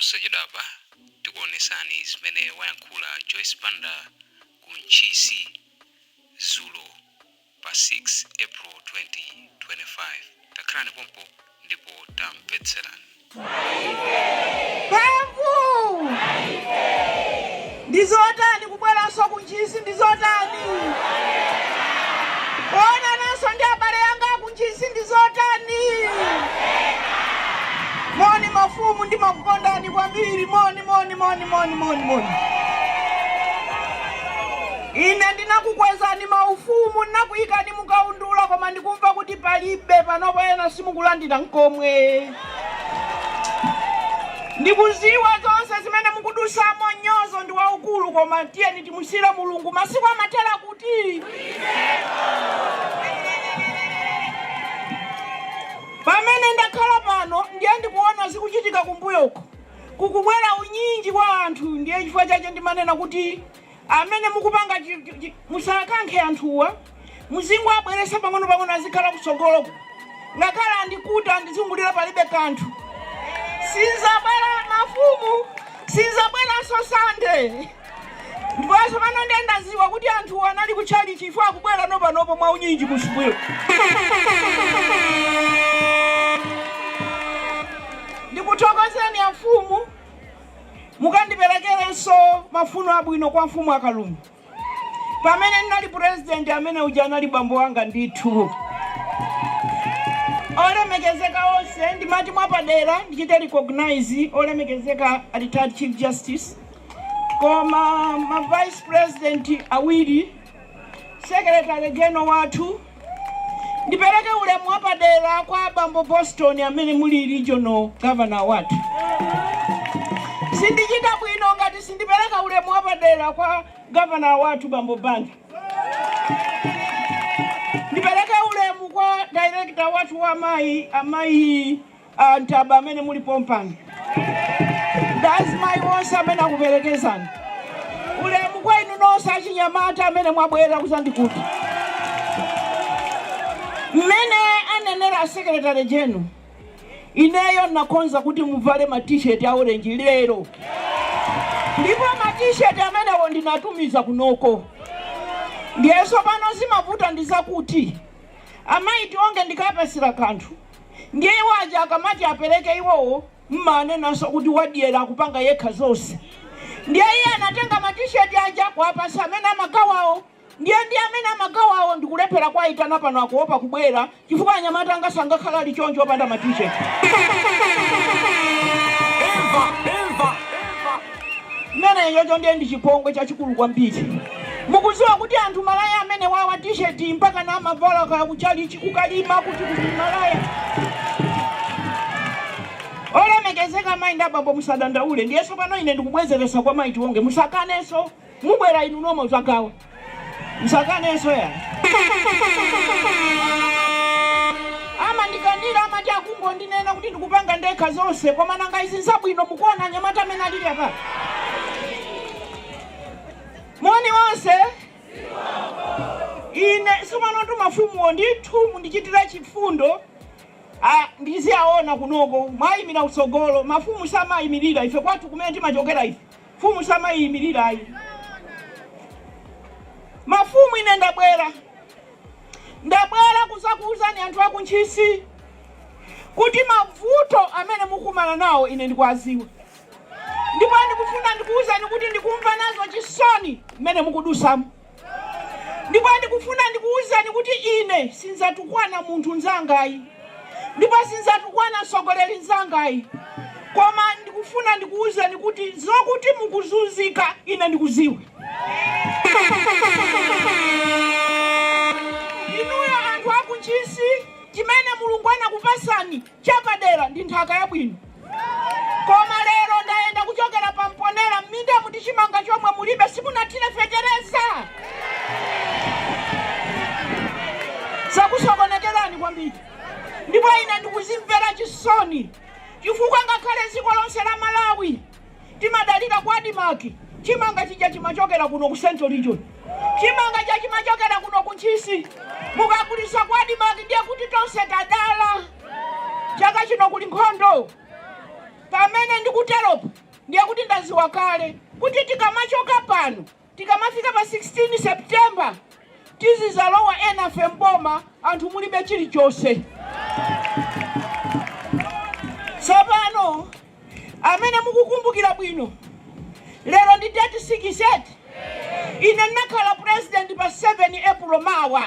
Posachedwapa tikuonesani zimene wayankhula Joyce Banda ku Ntchisi zulo pa 6 April 2025. Takhalani pompo ndipo tamvetserani. Mphamvu ndizotani kubweranso ku Ntchisi? Ndizotani kuonananso ndi abale anga ku Ntchisi? Ndizotani? Moni mafumu, ndimakukondani kwambiri. Moni, moni, moni, moni, moni, moni. Ine ndinakukwezani maufumu, ndinakuyikani mukaundula, koma ndikumva kuti palibe panopo, ena simukulandira nkomwe. Ndikuziwa zonse zimene mukudusamo, nyozo ndi waukulu, koma tiyeni timusire Mulungu. Masiku amathera kuti pamene ndakhala pano ndiye ndikuona zikuchitika kumbuyoko, kukubwera unyinji wa anthu. Ndiye chifukwa chache ndimanena kuti amene mukupanga musakankhe anthuwa, muzingowabweresa pang'ono pang'ono, azikhala kutsogoloko. Ngakhale andikuta, andizungulira, palibe kanthu. Sinzabwera mafumu, sinzabweranso Sande. Ndiponso pano ndiye ndaziwa kuti anthu anali kutchali, chifukwa akubwera nopanopo mwa unyinji kusukulu. Ndikuthokozeni amfumu, mukandiperekerenso mafuno abwino kwa mfumu Akalumi. Pamene ndinali president, amene uja anali bambo wanga ndithu. Olemekezeka onse, ndimati mwapadera ndichite recognize olemekezeka a retired Chief Justice, koma ma vice president awiri, secretary general wathu. Ndipereke ulemu wapadera kwa bambo Boston amene muli regional governor wathu. Sindichita bwino ngati sindipereka ulemu wapadera kwa governor wathu, bambo Banda. Ndipereke ulemu kwa director wathu wa amayi, amayi Ntaba amene muli pompano, ndi azimayi onse amene akuperekezani. Ulemu kwa inu nonse achinyamata amene mwabwera kuzandikuta. Mmene anenera secretary general, ineyo nakonza kuti muvale ma T-shirt a orange lero, ndipo ma T-shirt amenewo ndinatumiza kunoko. Ndiyeso pano zimavuta ndi zakuti amayi Tionge ndikapasira kanthu, ndiye iwo aja akamati apereke iwowo, mmanenanso kuti wadyera, akupanga yekha zonse. Ndiye iye anatenga ma T-shirt aja kuwapasa amene amagawawo, ndiye ndi amene amagawawo ndikulephera kuwayitana pano, akuopa kubwera chifukwa anyamata anga sangakhala ali choncho opanda ma T-shirt. Imva, imva. Mmene ichocho ndiye ndi chipongwe chachikulu kwambiri. Mukuziwa kuti anthu malaya amene wawa, T-shirt, mpaka na amavala kaya kuchalichi, kukalima, kuti kuti malaya. Olemekezeka amayi ndi abambo, musadandaule. Ndiyeso pano ine ndikubwezeresa kwa mayi Tionge. Musakanenso, mubwera inu nomwe uzagawa. Musakanenso ya amandikanira, amati akungondinena kuti ndikupanga ndekha zonse, koma nanga izi nzabwino. Mukuona anyamata amene alili apa. Moni wonse. Ine sopano mafumuwo ndithu mundichitire chifundo. Ah, ndiziyaona kunoko mwayimira utsogolo. Mafumu samayimirira. Ife kwathu kumene timachokera ife, mfumu samayimirira ayi. Mafumu, ine ndabwera kuzakuuzani anthu aku Ntchisi kuti mavuto amene mukumana nawo ine ndikuwaziwa, ndipo ndikufuna ndikuwuzani kuti ndikumva nazo chisoni mmene mukudusamo, ndipo ndikufuna ndikuwuzani kuti ine sinzatukwana munthu nzangayi, ndipo sinzatukwana mtsogoleri nzangayi, koma ndikufuna ndikuwuzani kuti zokuti mukuzunzika ine ndikuziwa. Inuyo anthu aku Ntchisi, chimene Mulungu anakupasani chapadera ndi nthaka yabwino, koma lero ndayenda kuchokera pa Mponera, m'minda muti chimanga chomwe mulibe, simunathire fetereza, zakusokonekerani kwambiri. Ndipo ine ndikuzimvera chisoni chifukwa ngakhale dziko lonse la Malawi timadalira kwa ADMARC, chimanga chija chimachokera kuno ku Central Region, chimanga cha chimachokera kuno ku Ntchisi. Mukagulisa kwa ADMARC ndiye kuti tonse tadala. Chaka chino kuli nkhondo. Pamene ndikuteropo ndiye kuti ndaziwa kale kuti tikamachoka pano, tikamafika pa 16 September, tizizalowa enafe mboma, anthu mulibe chilichonse. Tsopano amene mukukumbukira bwino, lero ndi date 6. Ine ndinakhala president pa 7 April mawa.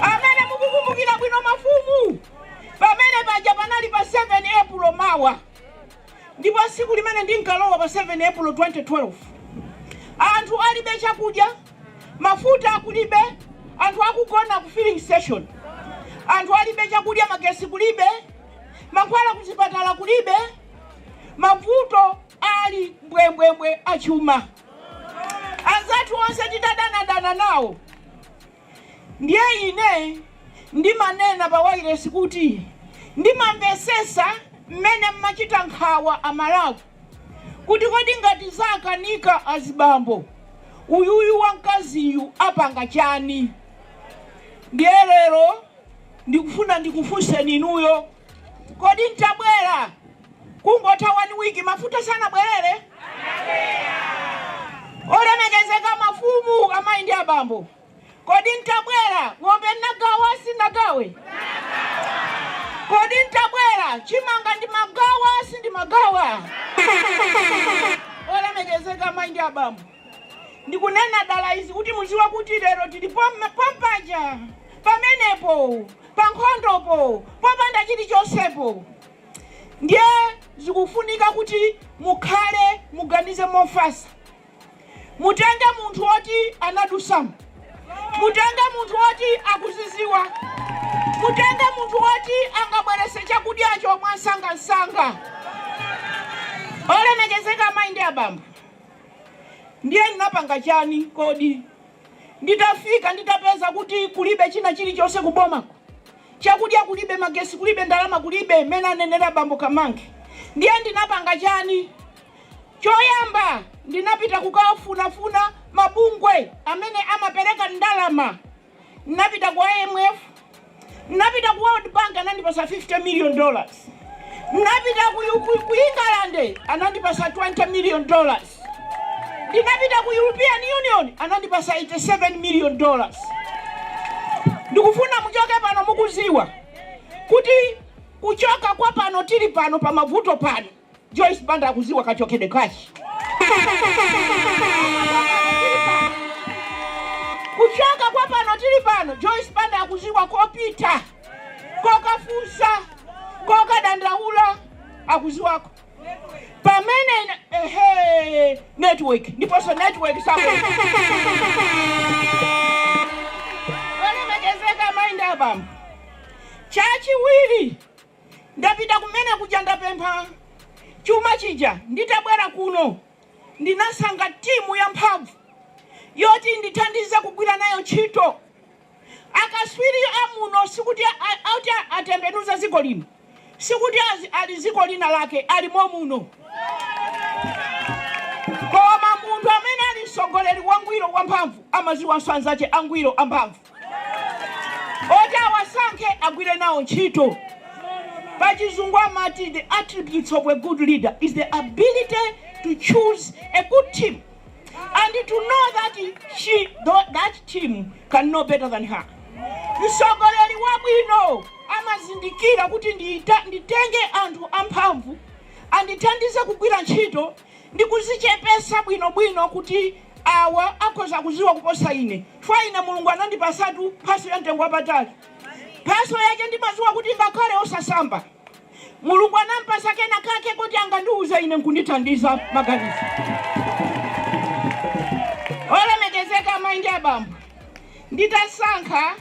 Amene mukukumbukira bwino, mafumu, pamene paja panali pa 7 April mawa. Ndipo tsiku limene ndinkalowa pa 7 April 2012, anthu alibe chakudya, mafuta akulibe, anthu akugona ku filling station, anthu alibe chakudya, magesi kulibe, mankhwala kuzipatala kulibe, mavuto ali mbwembwembwe achuma, anzathu onse titadanadana nawo. Ndiye ine ndimanena pa wailesi kuti ndimamvesesa mmene mmachita nkhawa Amalawi kuti kodi ngati zakanika azibambo, uyuyu wamkaziyu apanga chani? Ndiye lero ndikufuna ndikufunseni inuyo, kodi ntabwera kungotha one week, mafuta sanabwerere? Olemekezeka mafumu, amayi ndi abambo, kodi ntabwera ng'ombe nnagawa, sinagawe? Kodi ntabwera chimanga ndimagawa, sindimagawa? Olemekezeka amayi ndi abambo, ndikunena dala izi kuti muziwe kuti lero tili pompaja pamenepo pa nkhondopo popanda chilichonsepo. Ndiye zikufunika kuti mukhale muganize mofasa, mutenge munthu woti anadusamo, mutenge munthu woti akuziziwa, mutenge munthu woti angabwerese chakudyacho mwansangansanga. Olemekezeka amayi ndi abambo, ndiye ndinapanga chani? Kodi nditafika, nditapeza kuti kulibe china chilichonse kubomako, chakudya kulibe, magesi kulibe, ndalama kulibe, mmene anenera bambo Kamange, ndiye ndinapanga chani? Choyamba ndinapita kukafunafuna mabungwe amene amapereka ndalama. Ndinapita ku IMF, ndinapita ku World Bank, anandipasa $50 million. Ndinapita ku England, anandipasa $20 million. Ndinapita ku European Union, anandipasa $87 million. Ndikufuna muchoke pano mukuziwa kuti kuchoka kwa pano tili pano pa mavuto pano, Joyce Banda akuziwa kachokedwe kachi. Kuchoka kwa pano tili pano, Joyce Banda akuziwa kopita, kokafunsa, kokadandaula, akuziwako pamene. Ehe, network, ndiponso network sako. Olemekezeka amayi ndi abambo, chachiwiri ndapita kumene kuja, ndapempha chuma chija. Nditabwera kuno ndinasankha timu ya mphamvu yoti ndithandize kugwira nayo ntchito. Akaswiri amuno sikuti auti atembenuza dziko lino, sikuti ali dziko lina lake, alimo muno. Koma munthu amene ali mtsogoleri wangwiro wamphamvu amaziwanso anzache angwiro amphamvu oti awasankhe agwire nawo ntchito. Pachizungu amati the attributes of a good leader is the ability to choose a good team and to know that that team can know better than her. Mtsogoleri wabwino amazindikira kuti nditenge anthu amphamvu andithandize kugwira ntchito ndi kuzichepesa bwinobwino kuti awa akhoza kuziwa kuposa ine, chifukwa ine Mulungu anandipasatu mphaso ya mtengo wapatali. Mphaso yake ndimaziwa kuti ngakhale osasamba, Mulungu anampasa kena kake kuti angandiuze ine nkundithandiza maganizo. Olemekezeka amayi ndi abambo, nditasankha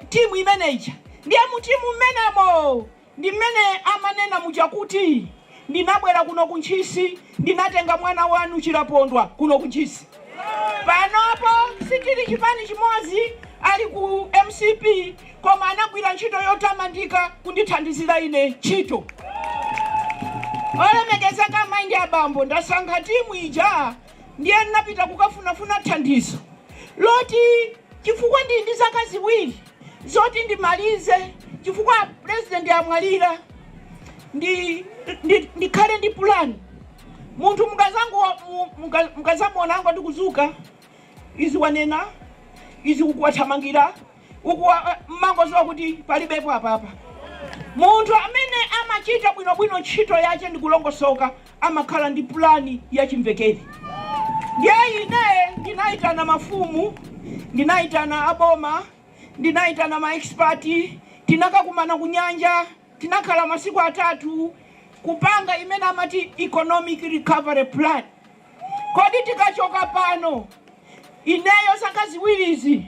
timu imeneija, ndiye mu timu mmenemo ndi mmene amanena muja kuti ndinabwera kuno ku Ntchisi, ndinatenga mwana wanu Chilapondwa kuno ku Ntchisi. Panopo sitili chipani chimodzi, ali ku MCP, koma anagwira ntchito yotamandika kundithandizira ine ntchito. Olemekezeka amayi ndi abambo, ndasankha timu ija, ndiye ndinapita kukafunafuna thandizo loti, chifukwa ndili ndi zaka 2 zoti ndimalize. Chifukwa president amwalira, ndikhale ndi pulani. Munthu mukazamuonango ndikuzuka, izi wanena izi, ukuwathamangira ukuwa, mmangoziwa kuti palibepo apapa. Munthu amene amachita bwinobwino ntchito yache ndikulongosoka amakhala ndi pulani yachimvekere. Ndiye ine ndinayitana mafumu, ndinayitana aboma, ndinayitana ma expert, tinakakumana ku nyanja, tinakhala masiku 3 kupanga imene amati economic recovery plan. Kodi tikachoka pano, ineyo zaka 2zi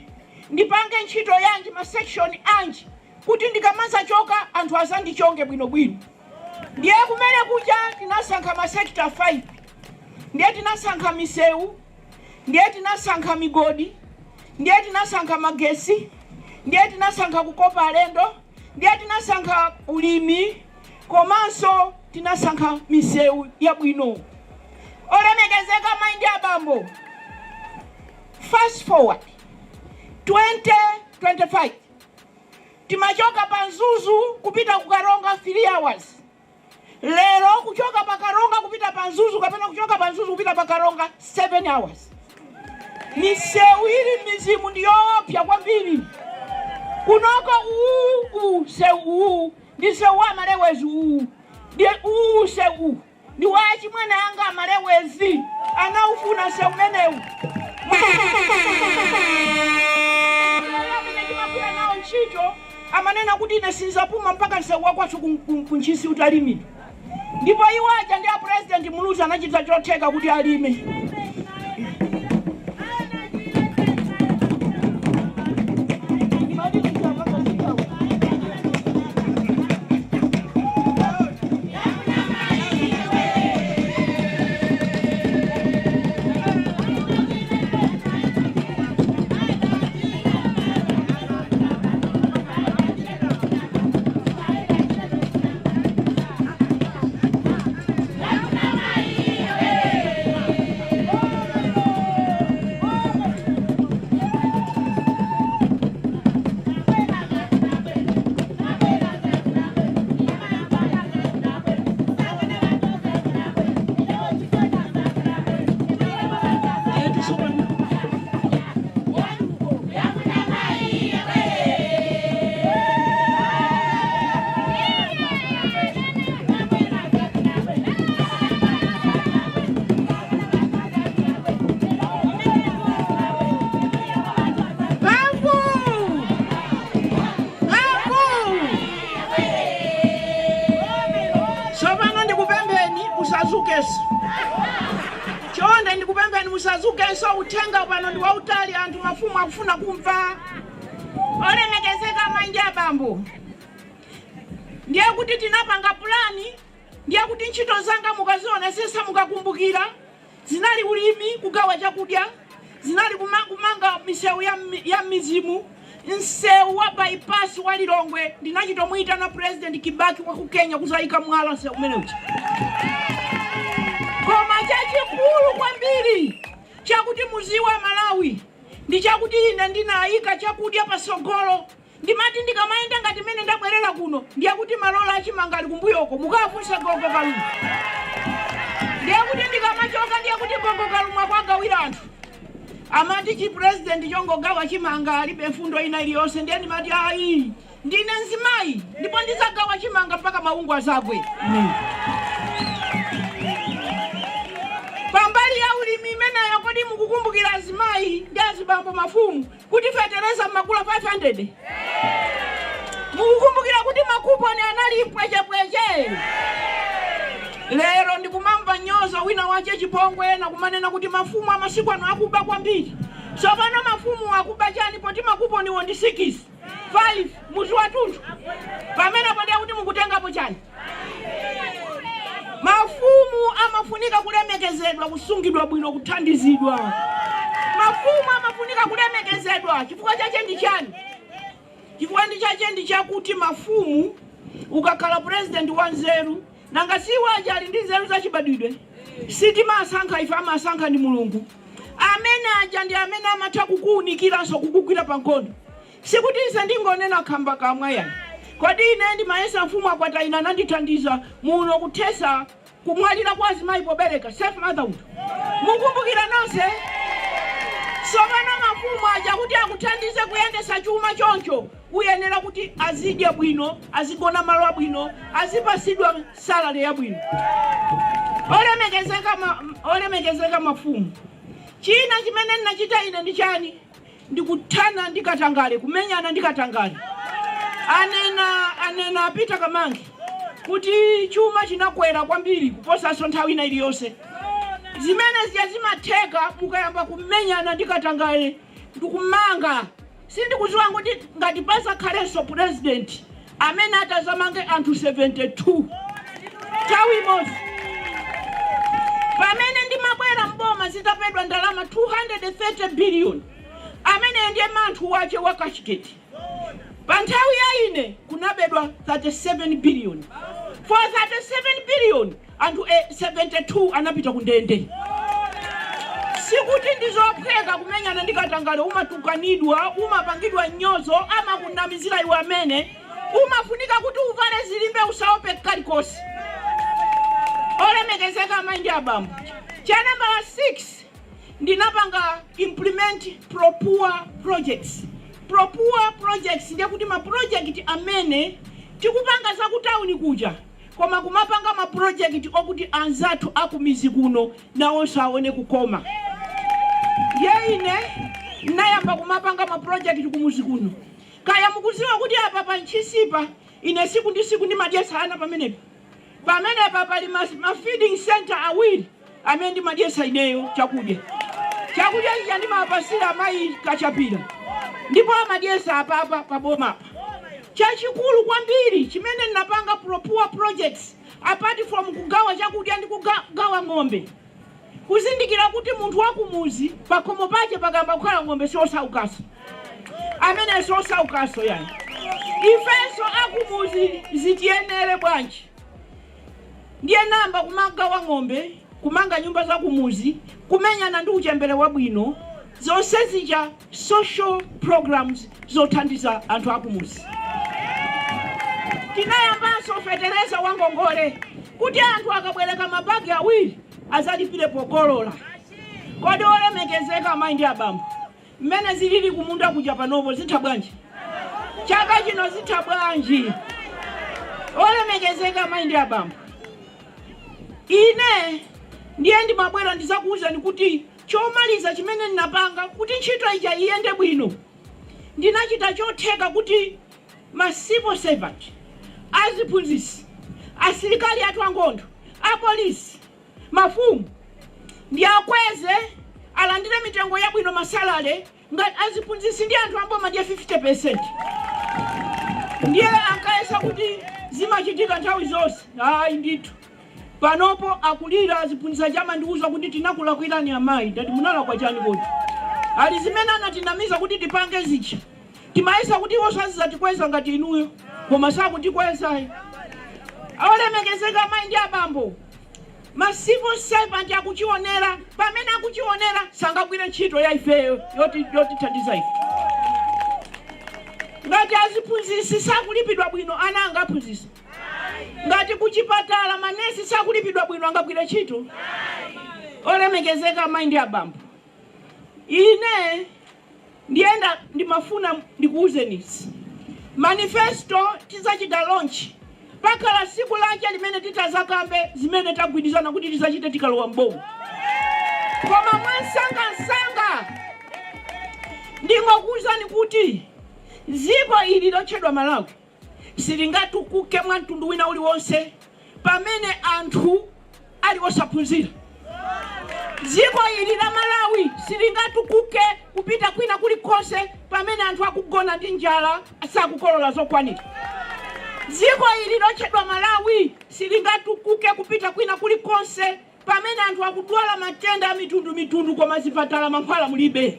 ndipange ntchito yanji, ma section anji, kuti ndikamazachoka anthu azandichonge bwinobwino? Ndiye kumene kuja tinasankha ma sector 5. Ndiye tinasankha misewu, ndiye tinasankha migodi, ndiye tinasankha magesi, ndiye tinasankha kukopa alendo, ndiye tinasankha ulimi, komanso tinasankha misewu yabwino. Olemekezeka mayi ndi abambo, fast forward 2025, timachoka pa Mzuzu kupita ku Karonga 3 hours. Lero kuchoka pa Karonga kupita pa Mzuzu kapena kuchoka pa Mzuzu kupita pa Karonga 7 hours. Misewu ili mizimu ndiyoopsa kwambiri. Kunoko uwu sewu uwu ndi sewu wa Malewezi, uwu ndi uwu sewu ndi wachimwene anga Amalewezi, anaufuna sewu umenewu. Amene timagwira nawo ntchito amanena kuti ine sinzapuma mpaka msewu wakwathu ku Ntchisi utalimidwa. Ndipo iwo aja ndi a President Muluzi anachita chotheka kuti alime. Mphamvu! Mphamvu! Tsopano ndikupempheni musazukenso. Chonde ndikupempheni musazukenso. Uthenga pano ndi wautali, anthu mafumu akufuna kumva. Olemekezeka amayi ndi abambo, ndiye kuti tinapanga pulani. Ndiye kuti ntchito zanga mukazionesesa, mukakumbukira, zinali ulimi, kugawa chakudya, zinali kumanga misewu ya mizimu. Msewu wa bypass wa Lilongwe ndinachitomuyitana President Kibaki wa ku Kenya kuzayika mwala msewu umene uja. Koma chachikulu kwambiri chakuti muziwa Malawi ndi chakuti ine ndinayika chakudya pasogolo. Ndimati ndikamayenda ngati mene ndabwerera kuno, ndiye kuti malola achimanga ali kumbuyoko, mukafunse Gogo Kalumo. Ndiye kuti ndikamachoka, ndiye kuti Gogo Kalumo akwagawira anthu. Amati chipurezidenti chongogawa chimanga, alibe mfundo ina iliyonse. Ndiye ndimati ayi, ndine mzimayi ndipo ndizagawa chimanga mpaka maungu azagwe. Pambali ya ulimi imeneyo, kodi mukukumbukira, azimayi ndi azibambo, mafumu, kuti fetereza mmakula 500? Mukukumbukira kuti makuponi anali mpwechepweche? Lero ndikumamva nyozo, wina wache chipongwe, ena kumanena kuti mafumu amasiku ano akuba kwambiri. Tsopano mafumu akuba chani poti makuponiwo ndi 6 5 muzi wathunthu? Pamenepo ndiye kuti mukutengapo chani? Mafumu amafunika kulemekezedwa, kusungidwa bwino, kuthandizidwa. Mafumu amafunika kulemekezedwa. Chifukwa chache ndi chani? Chifukwa ndi chache ndi chakuti mafumu, ukakhala president wa nzeru, nanga si waja ali ndi nzeru zachibadwidwe, sitimasankha ife, amasankha ndi Mulungu. Amene aja ndi amene amatha kukuwunikiranso, kukugwira pa nkhondo. Sikuti ise ndingonena khamba kamwa yani. Kodi ine ndimayesa mfumu akwata ine anandithandiza muno kuthesa kumwalira kwa azimayi pobereka, safe motherhood, mukumbukira nonse? Sopano mafumu aja kuti akuthandize kuyendesa chuma choncho, uyenera kuti azidya bwino, azigona malo abwino, azipasidwa salary yabwino. Olemekezeka mafumu, china chimene ndinachita ine ndi chani? Ndikuthana ndi katangale, kumenyana ndi katangale. Anena apita Kamange kuti chuma chinakwera kwambiri kuposanso nthawi ina iliyonse. Zimene zija zimatheka mukayamba kumenyana ndi katangale ndikumanga. Sindikudziwa kuti ngati pasakhalenso president amene atazamange anthu 72 nthawi imodzi. Pamene ndimabwera mboma zitapedwa ndalama 230 billion, amene ndiye manthu wache wa Cashgate, pa nthawi ya ine kunabedwa 37 billion. For 37 billion, anthu 72 anapita ku ndende. Sikuti ndizophweka kumenyana ndi katangale. Umatukanidwa, umapangidwa nyozo, amakunamizira iwe amene umafunika kuti uvale zilimbe, usaope kalikonse. Olemekezeka amayi ndi abambo, cha nambala 6, ndinapanga implement pro-poor projects. Pro-poor projects ndiye kuti ma project amene tikupanga zakutawuni kuja, koma kumapanga ma project okuti anzathu akumizi kuno nawonso aone kukoma. Ndiye ine ndinayamba kumapanga ma project kumuzi kuno. Kaya mukuziwa kuti apa pa Ntchisipa ine siku ndi siku ndimadyetsa ana pamenepa? Pamenepa pali ma feeding center awiri amene ndimadyetsa ineyo chakudya. Chakudya chija ndimapasira amayi Kachapira, ndipo amadyetsa apapa pabomapa. Chachikulu kwambiri chimene ndinapanga pro-poor projects, apart from kugawa chakudya ndi kugawa ng'ombe, kuzindikira kuti munthu wakumuzi pakhomo pache pakamba kukhala ng'ombe, siosaukaso amene siosaukaso yani. Ifenso akumuzi zitiyenere bwanji? Ndiye namba kumagawa ng'ombe, kumanga nyumba za kumuzi, kumenyana ndi uchembere wabwino, zonse zija social programs zothandiza anthu akumuzi. Tinayambanso fetereza wa ngongole kuti anthu akabwereka mabagi 2 azalipire pokolola. Kodi olemekezeka amayi ndi abambo, mmene zilili kumunda kuja panopo zitha bwanji? Chaka chino zitha bwanji? Olemekezeka amayi ndi abambo, ine ndiye ndimabwera ndizakuwuzani kuti chomaliza chimene ndinapanga kuti ntchito ija iyende bwino, ndinachita chotheka kuti ma civil servant, aziphunzitsi, asilikali athu ankhondo, apolisi, mafumu, ndi akweze alandire mitengo yabwino, ma salary. Ngati aziphunzitsi ndi anthu amboma ndiye 50. Ndiye ankayesa kuti zimachitika nthawi zonse. Ayi ndithu, panopo akulira aziphunzitsa chama, ndiuza kuti tinakulakwirani amayi. Ndati munalakwa chani kodi? Ali zimene anatinamiza kuti tipange zija, timayesa kuti iwo sazizatikweza ngati inuyo, koma sakutikwezayi. Olemekezeka amayi ndi abambo, ma civil servant akuchionera. Pamene akuchionera sangagwire ntchito ya ifeyo yotithandiza ife. Ngati aziphunzitsi sakulipidwa bwino, ana angaphunzitsa? Ngati kuchipatala manesi sakulipidwa bwino, angagwire ntchito? Olemekezeka amayi ndi abambo, ine ndiyenda ndimafuna ndikuwuzeni izi. Manifesto tidzachita launch, pakhala siku lache limene titazakambe zimene tagwirizana kuti tidzachite tikalowa mboma. Koma mwansangasanga ndingokuwuzani kuti dziko ili lotchedwa Malawi silingatukuke mwa mtundu wina uliwonse pamene anthu ali osaphunzira. Dziko ili la Malawi silingatukuke kupita kwina kulikonse pamene anthu akugona ndi njala, sakukolola zokwanira. Dziko ili lotchedwa Malawi silingatukuke kupita kwina kulikonse pamene anthu akudwala matenda a mitundumitundu, koma zipatala mankhwala mulibe.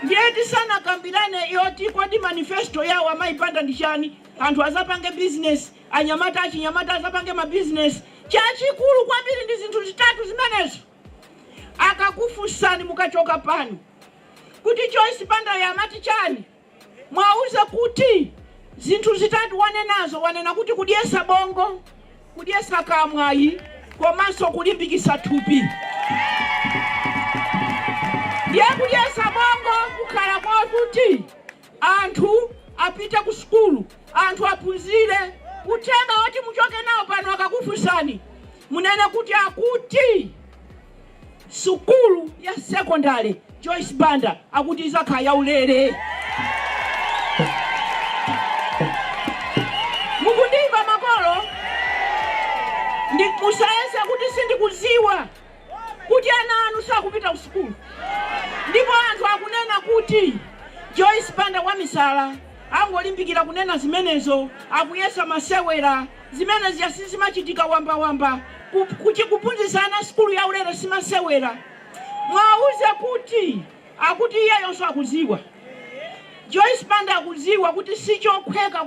Ndiye tisanakambirane yoti kodi manifesto yawo amayipanda ndi chani, anthu azapange business, anyamata achinyamata azapange mabizinesi, chachikulu kwambiri ndi zinthu zitatu zimenezo. Akakufunsani mukachoka pano kuti Joyce Banda yamati chani, mwauze kuti Zinthu zitatu wanenazo, wanena kuti kudyesa bongo, kudyesa kamwayi, komanso kulimbikisa thupi. Ndiye kudyesa bongo kukhala kwakuti anthu apite ku sukulu, anthu aphunzire. Uthenga woti muchoke nawo pano, akakufunsani munene kuti akuti sukulu ya sekondari Joyce Banda akuti izakhala yaulere. Mukundimva makolo? Ndi musayese kuti sindikuziwa kuti ana anu sakupita ku sukulu, ndipo anthu akunena kuti Joyce Banda wamisala, angolimbikira kunena zimenezo, akuyesa masewera. Zimene zija sizimachitika wambawamba. Kuphunzitsa ana sukulu yaulere simasewera. Mwauze kuti akuti iyeyonso akuziwa, Joyce Banda akuziwa kuti sichokhweka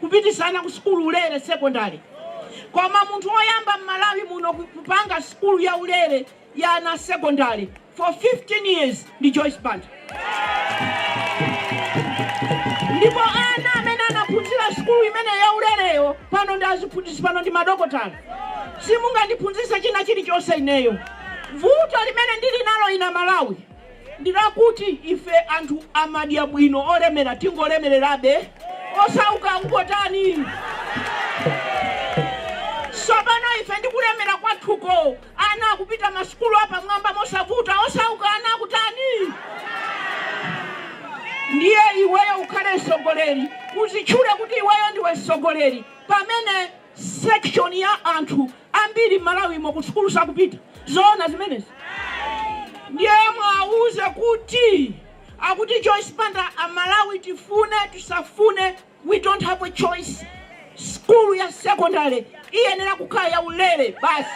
kupitisa ana ku sukulu ulere sekondari, koma munthu woyamba m'Malawi muno kupanga sukulu ya ulere ya ana sekondari for 15 years ndi Joyce Banda. Ndipo ana amene anaphunzira sukulu imene ya ulereyo pano ndi aziphunzitsi, pano ndi madokotala. Simungandiphunzitse china chilichonse ineyo. Vuto limene ndili nalo ina Malawi ndilakuti ife anthu amadya bwino, olemera, tingolemererabe, osauka akungotani? Tsopano ife ndikulemera kwathuko, ana akupita masukulu apamwamba mosavuta, osauka ana akutani? Ndiye iweyo ukhale mtsogoleri, uzitchule kuti iweyo ndiwe mtsogoleri, pamene section ya anthu ambiri m'Malawimo ku sukulu sakupita? Zoona zimenezi? Ndiye mwauze kuti akuti Joyce Banda, Amalawi tifune tisafune, we don't have a choice, skulu ya secondary iyenera kukhala ya ulere basi.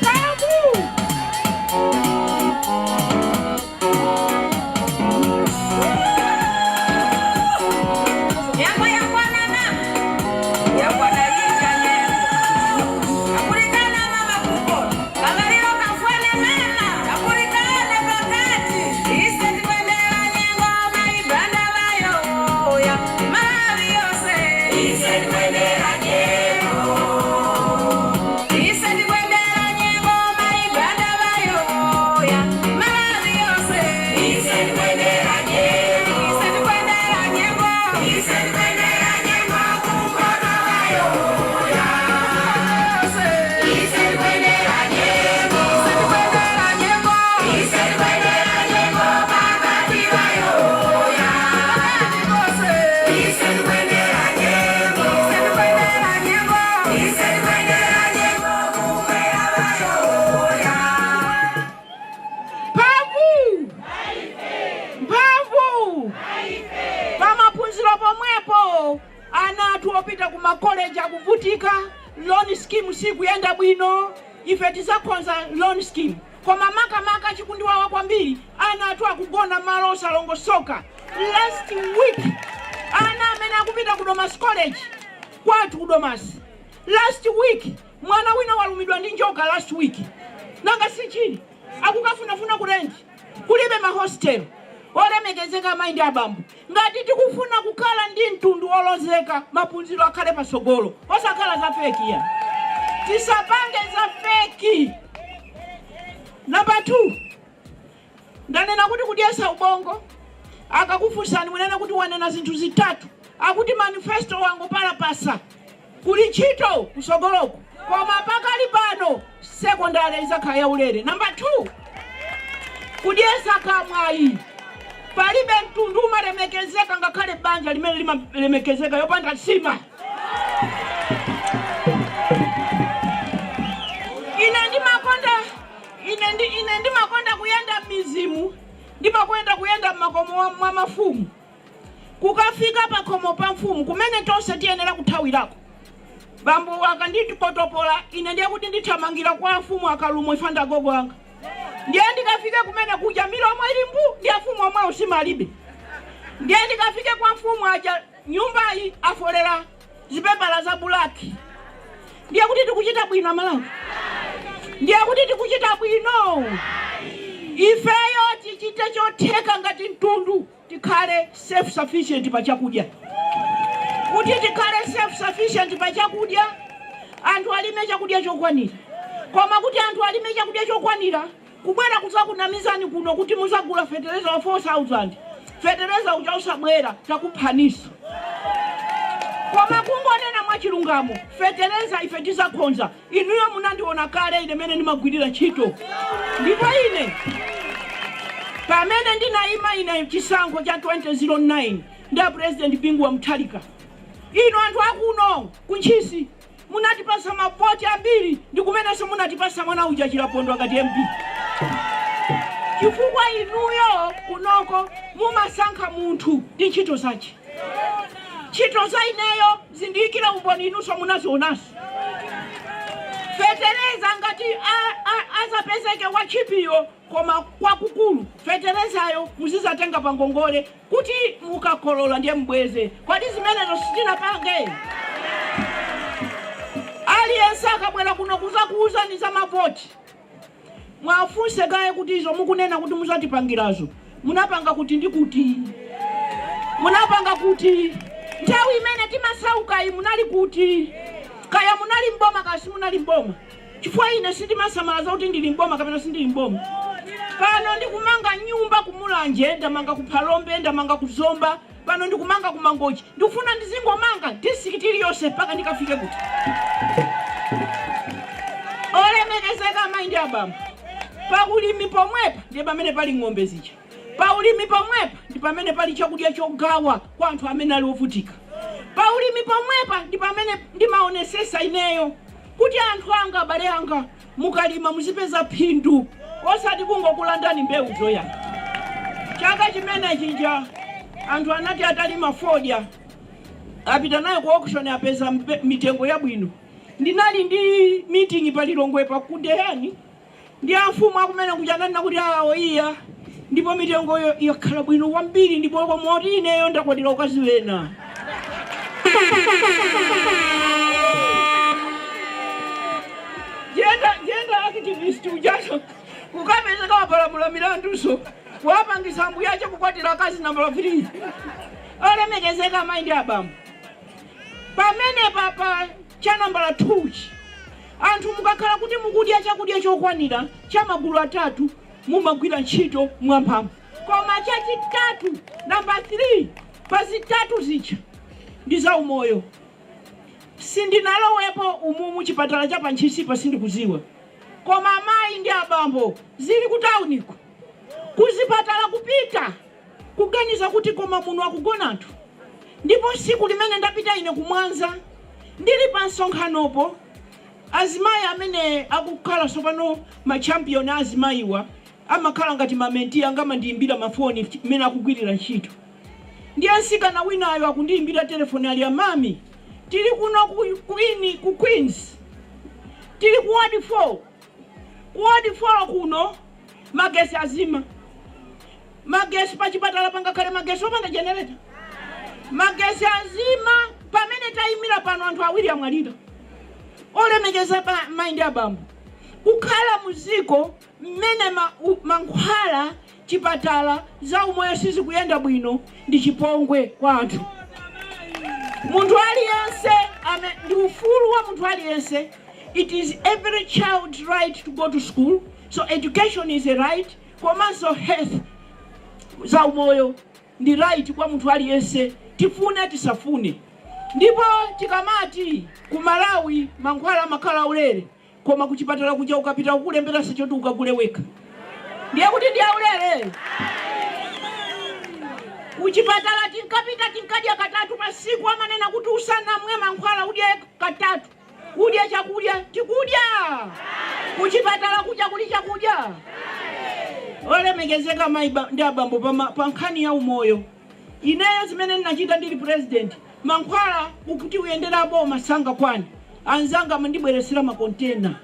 Kamu! Yango yakwanana, yakwana ija nyengo kakulikana mama kukono kamaliro kafwane mama kakulikana pakati ise tikwendera nyengo maibanda vayoya Malawi yose. Ise tikwendera nyengo, ise tikwendera nyengo maibanda vayoya Malawi yose. Ise tikwendera nyengo, ise tikwendera nyengo, ise tikwendera nyengo kukono vayoya. Ise tikwendera nyengo, ise tikwendera nyengo, ise tikwendera nyengo pakati vayoya pakati pose. Ise tikwendera nyengo, ise tikwendera nyengo, ise tikwendera nyengo kumwera vayoya. Mphamvu, mphamvu pamaphunziro pomwepo, ana athu opita ku makoleji akuvutika. Loan scheme sikuyenda bwino. Ife tizakonza loan scheme, koma makamaka chikundiwawa kwambiri, ana athu akugona malo osalongosoka. Last week ana amene akupita ku Domasi College, kwathu ku Domasi, last week mwana wina walumidwa ndi njoka last week. Nanga sichili akukafunafuna ku rent, kulibe mahostel olemekezeka. Amayi ndi abambo, ngati tikufuna kukhala ndi mtundu wolozeka, maphunziro akhale pasogolo, osakhala za fake ya, tisapange za fake. Namba 2, ndanena kuti kudyesa ubongo. Akakufunsani munene kuti wanena zinthu zitatu, akuti manifesto wangopalapasa, kuli ntchito kusogoloko, koma pakali pano sekondari izakhala yaulere. Namba 2, kudyesa kamwayi. Palibe mtundu umalemekezeka, ngakhale banja limene limalemekezeka, yopanda nsima. Ine ndimakonda kuyenda m'mizimu, ndimakonda kuyenda m'makomo mwa mafumu. Kukafika pakhomo pa mfumu, kumene tonse tiyenera kuthawirako, bambo akandikotopola ine, ndiye kuti ndithamangira kwa mfumu Akalumo ifanda agogo anga. Ndiye ndikafike kumene kuja, milomo ili mbu ndi afumu omwewo, simalibe. Ndiye ndikafike kwa mfumu aja, nyumbayi afolera zipepala za black. Ndiye kuti tikuchita bwino, Amalawi? Ndiye kuti tikuchita bwino? Ifeyo tichite chotheka ngati mtundu tikhale self sufficient pa chakudya. Kuti tikhale self sufficient pa chakudya, anthu alime chakudya chokwanira. Koma kuti anthu alime chakudya chokwanira, kubwera kuzakunamizani kuno kuti muzagula fetereza wa 4000, fetereza uja usabwera, takuphaniso. Koma kungonena mwachilungamo, fetereza ife tizakhonza. Inuyo munandiona kale ine mene ndimagwirira ntchito. Ndipo ine pamene ndinayima ine chisankho cha 2009 ndi a President Bingu wa Mutharika, inu anthu akuno kuNtchisi munatipasa mavoti ambiri, ndi kumenenso munatipasa mwana uja Chilapondwa ngati MP, chifukwa inuyo kunoko mumasankha munthu ndi ntchito zache. Ntchito za ineyo zindiyikire umboni, inunso munazionanso. Fetereza ngati azapezeke wa cheap-yo, koma kwakukulu feterezayo muzizatenga pa ngongole kuti mukakolola ndiye mbweze. Kodi zimenezo sitinapange? Aliyense akabwera kuno kuzakuuzani za mavoti, mwafunse kaye kuti izo mukunena kuti muzatipangirazo munapanga kuti ndi kuti, munapanga kuti nthawi imene timasaukayi munali kuti? Kaya munali mboma, kaya simunali mboma, chifukwa ine sindimasamala zakuti ndili mboma kapena sindili mboma. Pano ndikumanga nyumba kuMulanje, ndamanga ku Phalombe, ndamanga ku Zomba, pano ndikumanga ku Mangochi. Ndikufuna ndizingomanga district iliyonse mpaka ndikafike kuti. Olemekezeka amayi ndi abambo, paulimi pomwepa ndiye pamene pali ng'ombe zija. Paulimi pomwepa ndi pamene pali chakudya chogawa kwa anthu amene ali ovutika. Paulimi pomwepa ndi pamene ndimaonesesa ineyo kuti anthu anga, abale anga, mukalima muzipeza phindu, osati kungokulandani mbewu zoyamba. Chaka chimene chija anthu anati atalima fodya apita nayo ku auction, apeza mitengo yabwino. Ndinali ndi meeting pa Lilongwe pa Kudeyani ndi amfumu akumene kuja, ananena kuti awo iya, ndipo mitengoyo yakhala bwino kwambiri, ndipo moti ineyo ndakwatira ukazi wena. Gender activist ujaso kukapezeka wapalamula milanduso, wapangisa mbuyache kukwatira akazi nambala 3. Olemekezeka amayi ndi abambo, pamene papa cha nambala 2 chi, anthu mukakhala kuti mukudya chakudya chokwanira cha magulu atatu, mumagwira ntchito mwamphamvu. Koma chachitatu, namba 3 pa zitatu zija, ndi za umoyo. Sindinalowepo umumu chipatala cha paNtchisipa, sindikuziwa, koma amayi ndi abambo, zili ku tauniko kuzipatala kupita kuganiza kuti koma muno akugona anthu. Ndipo siku limene ndapita ine kumwanza, ndili pa msonkhanopo, azimayi amene akukhala sopano ma champion a azimayiwa amakhala ngati ma mentee anga, amandiyimbira mafoni mmene akugwirira ntchito. Ndiye msikana winayo akundiyimbira telefoni, ali, "Amami, tili kuno ku Queens, tili ku ward 4. Ku ward 4 kuno magesi azima." Magesi pachipatala pangakhale magesi opanda generator? Magesi azima pamene tayimira pano, anthu awiri amwalira. Olemekeza mayi ndi abambo, kukhala muziko mmene mankhwala, chipatala, za umoyo sizikuyenda bwino ndi chipongwe kwa anthu. Munthu aliyense ndi ufulu wa munthu aliyense. It is every child's right to go to school, so education is a right. Komanso health, za umoyo, ndi right kwa munthu aliyense, tifune tisafune. Ndipo tikamati ku Malawi mankhwala amakhala aulere, koma kuchipatala kuja ukapita kukulemberanso choti ukagule wekha, ndiye kuti ndi aulere? Kuchipatala tinkapita, tinkadya katatu pa siku. Amanena kuti usanamwe mankhwala udye katatu, udye chakudya. Tikudya kuchipatala kuja kuli chakudya? Olemekezeka mayi ndi abambo, pa nkhani ya umoyo, ineyo zimene ndinachita ndili president, mankhwala ukuti uyendera boma sangakwane, anzanga amandibweresera makontena.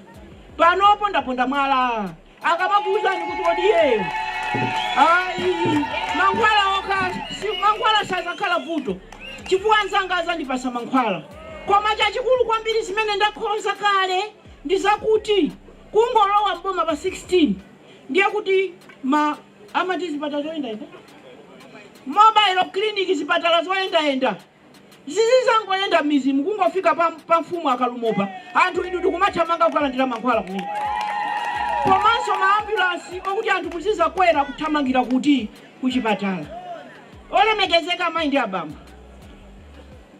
Panopo ndaponda mwala. Akamakuuzani kuti kodi iyeyo, ayi, mankhwala okha si, mankhwala sazakhala vuto chifukwa anzanga azandipasa mankhwala. Koma chachikulu kwambiri zimene ndakhonza kale ndi zakuti kungolowa mboma pa 16 Ndiye kuti ma amati zipatala zoyendayenda, mobile clinic, zipatala zoyendayenda zizizangoyenda mizimu, kungofika pa mfumu akalumopa, anthu inu ndikumathamanga kukalandira mankhwala kumene, komanso maambulansi okuti anthu muzizakwera kuthamangira kuti kuchipatala. Olemekezeka amayi ndi abambo,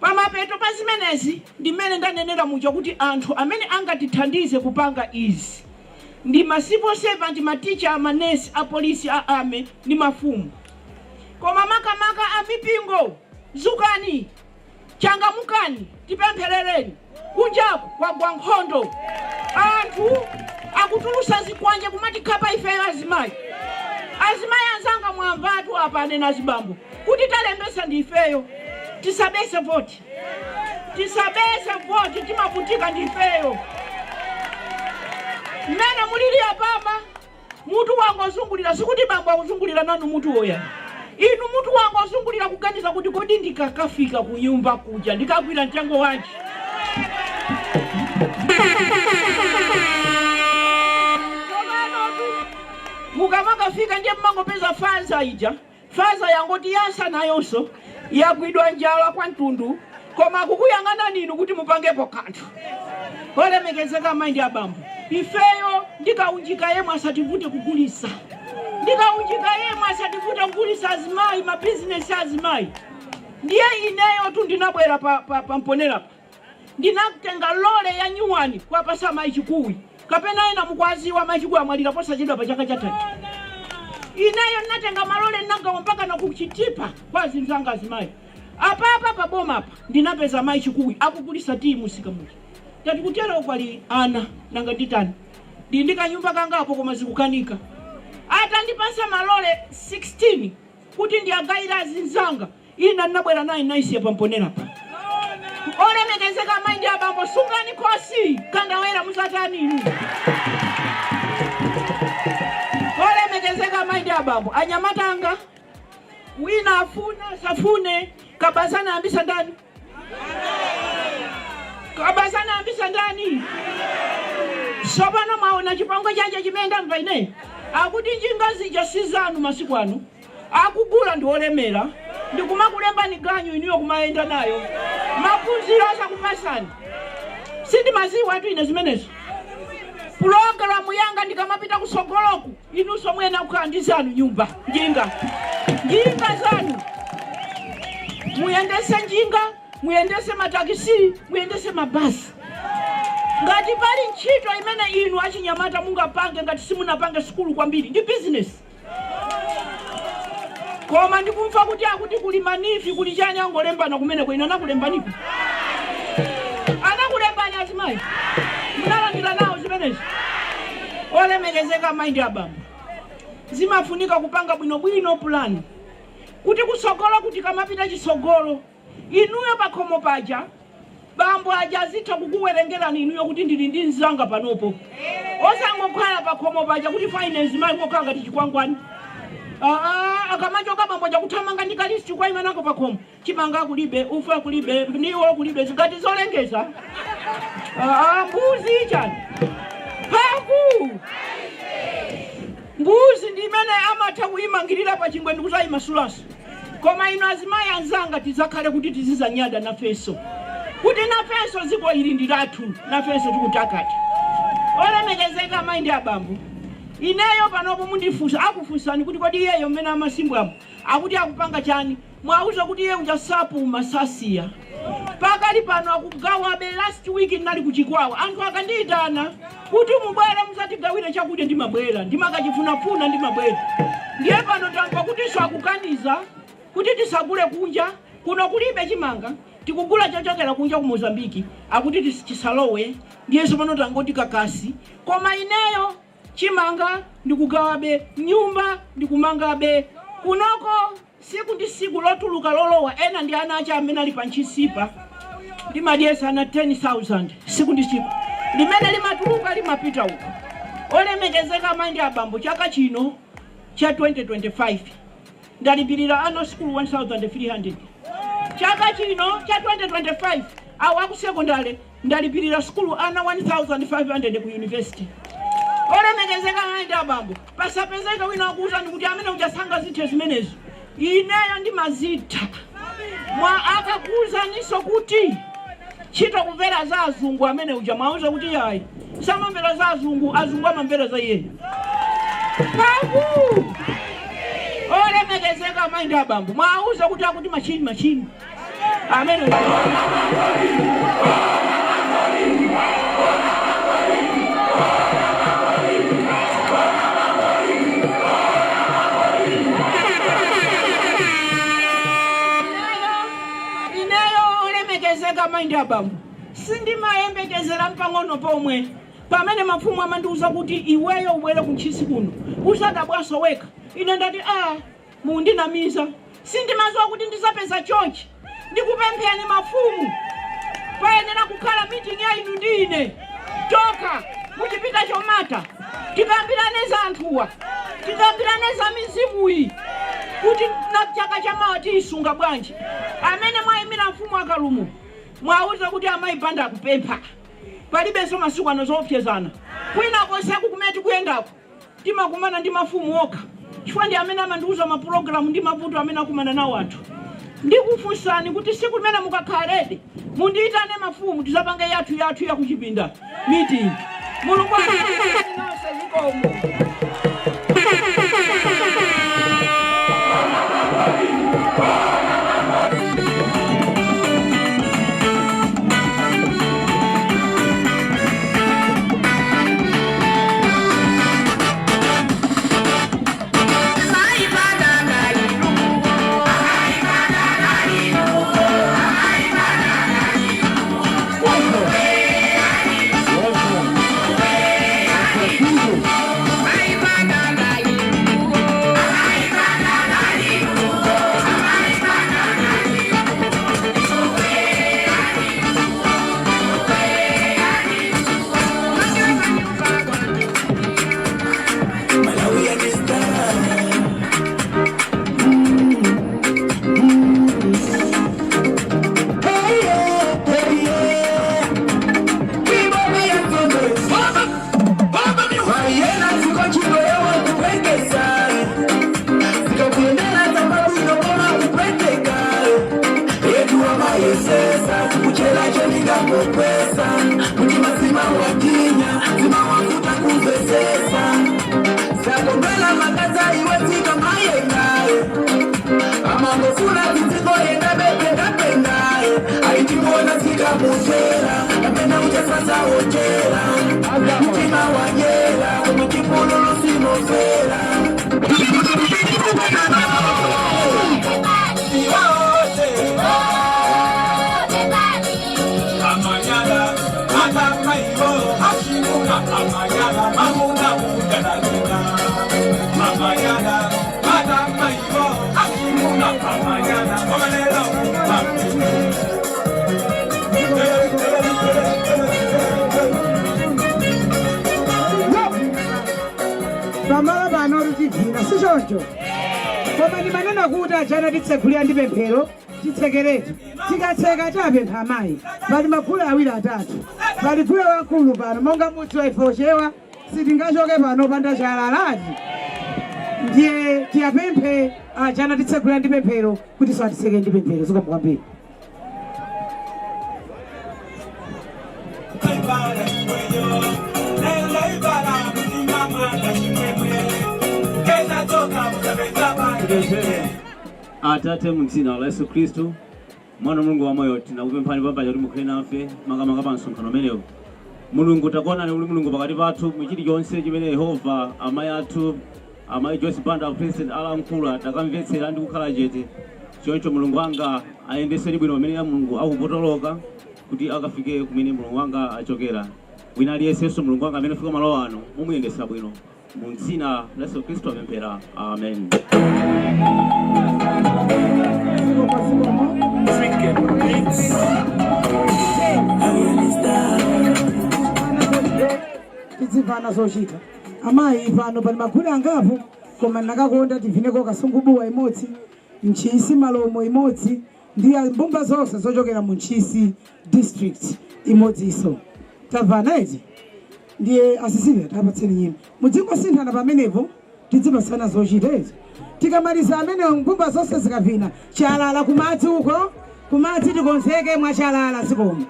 pamapeto pa zimenezi, ndimene ndanenera muja kuti anthu amene angatithandize kupanga izi ndi ma civil servant, maticha, manesi, apolisi, a army ndi mafumu. Koma makamaka a mipingo, zukani, changamukani, tipempherereni. Kunjaku kwagwa nkhondo, anthu akutulusa zikwanje kumatikhapa ifeyo azimayi. Azimayi anzanga, mwamvatu apa anena azibambo kuti talembesa ndi ifeyo. Tisabese voti, tisabese voti, timavutika ndi ifeyo. Mmene mulili apapa, mutu wangozungulira, sikuti bambo akuzungulira nanu mutu woya inu, mutu wangozungulira kuganiza kuti kodi ndikakafika ku nyumba kuja ndikagwira mtengo wanji? Tsopanotu mukamakafika, ndiye mmangopeza faza ija, faza yangoti yasa, nayonso yagwidwa njala kwa mtundu, koma kukuyang'anani inu kuti mupangepo kanthu. Olemekezeka amayi ndi abambo, ifeyo ndikaunjika yemwe asativute kugulisa, ndikaunjika yemwe asativute kugulisa. Azimayi, mabizinesi azimayi. Ndiye ineyo tu ndinabwera pa Mponela, ndinatenga lole ya nyuwani kuwapasa mayi Chikuwi, kapena ena mukwaziwa mayi Chikuwi, amwalira posachedwa pa chaka chatatu. Ineyo ndinatenga malole, ndinagawa mpaka na kuchitipa kwa azinzanga azimayi. Apapa paboma apa ndinapeza mayi Chikuwi akugulisa tiyi musika muja. Tati kutero kwali ana, nanga nditani? Ndi ndi kanyumba kangapo koma zikukanika. Atandipasa malole 16 kuti ndiyagayira azinzanga, ina ndinabwera naye, naisiya pamponera pa. Olemekezeka amayi ndi abambo, sungani khosi kandawera, muzatani inu? Olemekezeka amayi ndi abambo, anyamatanga, wina afuna safune, kabazana ambisa ndani? Kabazana ambisa ndani? Sopano mwaona chipongwe chache chimene ndamva ine, akuti njinga zija si zanu, masiku ano akugula ndi olemera, ndikumakulembani ganyu, inuyo kumayenda nayo, maphunziro asakupasani. Sindimaziwa atu ine zimenezo. Pulogalamu yanga ndikamapita kusogoloku, inunso mwena kukhala ndi zanu nyumba, njinga, njinga zanu, muyendese njinga, muyendese matakisi, muyendese mabasi. Ngati pali ntchito imene inu achinyamata mungapange ngati simunapange sukulu kwambiri, ndi bizinesi. Koma ndikumva kuti akuti kuli ma NEEF, kuli chani, angolembana kumeneko. Ine anakulembaniko? Anakulembani azimayi? Munalandira nawo zimenezi? Olemekezeka amayi ndi abambo, zimafunika kupanga bwinobwino pulani kuti kutsogolo, kuti kamapita chitsogolo, inuyo pakhomo paja bambo aja azitha kukuwerengerani inuyo kuti ndili ndi mzanga panopo, osangokhala pakhomo paja kuti finance mayi ngokhala ngati chikwangwani. Aa, akamachoka bambo aja kuthamanga ndi ka list kwa imanako pakhomo: chimanga kulibe, ufa kulibe, ndiwo kulibe, zingati zolengeza. Aa, mbuzi chani mphamvu? Mbuzi ndi imene amatha kuyimangirira pa chingwe ndikuzayimasulanso. Koma inu azimayi anzanga, tidzakhale kuti tizizanyada nafenso kuti nafenso dziko ili ndi lathu, nafenso tikutakata. Olemekezeka amayi ndi abambo, ineyo panopo mundifunsa, akufunsani kuti kodi iyeyo mmene amasimbwamo akuti akupanga chani? Mwauza kuti iye uja sapuma, sasiya. Pakali pano akugawabe. Last week ndinali kuchikwawa. Anthu akandiyitana kuti mubwere muzatigawire chakudya, ndimabwera, ndimakachifunafuna, ndimabwera. Ndiye pano tamva kutinso akukaniza kuti tisagule kunja kuno, kulibe chimanga, tikugula chochokera kunja ku Mozambiki, akuti chisalowe. Ndiyenso pano tangoti kakasi. Koma ineyo chimanga ndikugawabe, nyumba ndikumangabe kunoko, siku ndi siku, lotuluka lolowa. Ena ndi ana acha amene ali pa ntchisipa, ndimadyesa ana 10,000 siku ndi siku, limene limatuluka limapita uko. Olemekezeka amayi ndi abambo, chaka chino cha 2025 ndalipirira ana sukulu 1300. Chaka chino cha 2025, awo aku sekondale, ndalipirira sukulu ana 1500 ku university. Olemekezeka amayi ndi abambo, pasapezeke wina wakuwuzani kuti amene uja sangazithe zimenezo. Ineyo ndimazitha. Mwa akakuwuzaninso kuti ntchito kumvera za azungu, amene uja mwauza kuti yayi, samamvera za azungu, azungu amamvera za iyeyo. Paku olemekezeka amayi ndi abambo, mwauza kuti akuti machini machini amene uja. Ineyo, olemekezeka amayi ndi abambo, sindimayembekezera mpang'ono pomwe. Pamene mafumu amandiuza kuti iweyo ubwere kuntchisi kuno, usadabwaso wekha, ine ndati, "A, mundinamiza." Sindimaziwa kuti ndizapeza chonchi. Ndikupempheni mafumu, payenera kukhala meeting ya inu ndi ine toka muchipita chomata, tikambirane za anthuwa, tikambirane za mizimuyi, kuti na chaka chamawa tiyisunga bwanji. Amene mwayimira mfumu akalumo, mwauza kuti amayi Banda akupempha. Palibenso masiku ano zoopsezana. Kwina konseku kumene tikuyendako timakumana ndi mafumu okha, chifukwa ndi amene amandiuza mapulogalamu ndi mavuto amene akumana nawo anthu. Ndikufunsani kuti siku limene mukakhala mundiyitane mafumu, tizapange yathu yathu yakuchipinda meeting. Mulungu akudalitseni nonse. Zikomo. Pamalo pano tichivina, si choncho? Koma ndimanena kuti achana titsegulira ndi pemphero, titsekeretu. Tikatseka tapempha amayi, pali magulu awiri atatu, pali gule wamkulu pano. Monga mudzi wa ife ochewa, sitingachoke pano panda chalalati. Ndiye tiyapemphe achana titsegulira ndi pemphero kuti so atitseke ndi pemphero. Zikomo kwambiri. Tipemphere. Atate, mu dzina la Yesu Khristu, Mwana wa Mulungu wamoyo, tinakupemphani pampaja kuti mukhale nafe, makamaka pa msonkhano umenewu. Mulungu, takuonani uli Mulungu pakati pathu mu chilichonse chimene Yehova amayi athu, amayi Joyce Banda, President, alankhula, takamvetsera ndi kukhala chete. Choncho Mulungu wanga, ayendeseni bwino pamene ya Mulungu akupotoloka kuti akafike kumene Mulungu wanga achokera. Wina aliyensenso, Mulungu wanga, amene afika malo ano, mumuyendesa bwino. Mu dzina la Yesu Khristu apemphera, amen. Zikomo, zikomo. Beats. Tidzimvana zochita. Amayi, pano pali magulu angapo, koma ndakakonda tivineko kasungubuwa imodzi, Ntchisi malomo imodzi, ndi mbumba zonse zochokera mu Ntchisi District imodzinso. Tamvana iti? Ndiye asisili tapatseni nyimbo, mudzingosinthana pamenepo, tidzipatsana zochita izo. Tikamaliza amenewo, nkhumba zonse zikavina, chalala kumadzi uko, kumadzi tikonzeke mwachalala. Zikomo.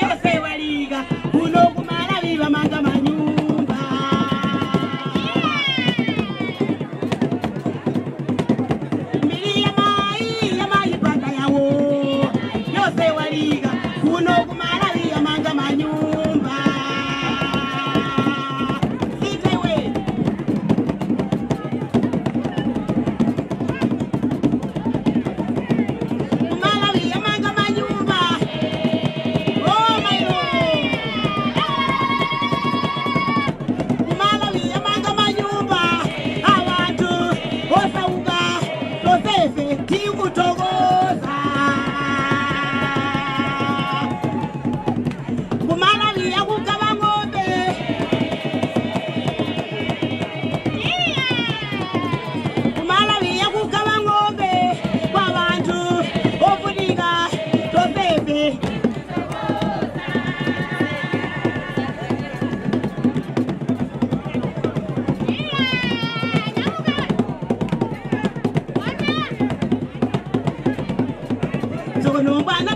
Yose waliga kuno kumalawi bamanga manyumba. Mbili ya mai ya mai panda yawo yose waliga kuno kumalawi yamanga manyumba sitewe. Kumalawi yamanga manyumba. Oh my Lord. Malawi yamanga manyumba abantu osauka tosefe tikutokoza. Kumalawi yakugaba ng'ombe. Kumalawi yakugaba ng'ombe kwabantu ofunika tosefe. Tsono bwana.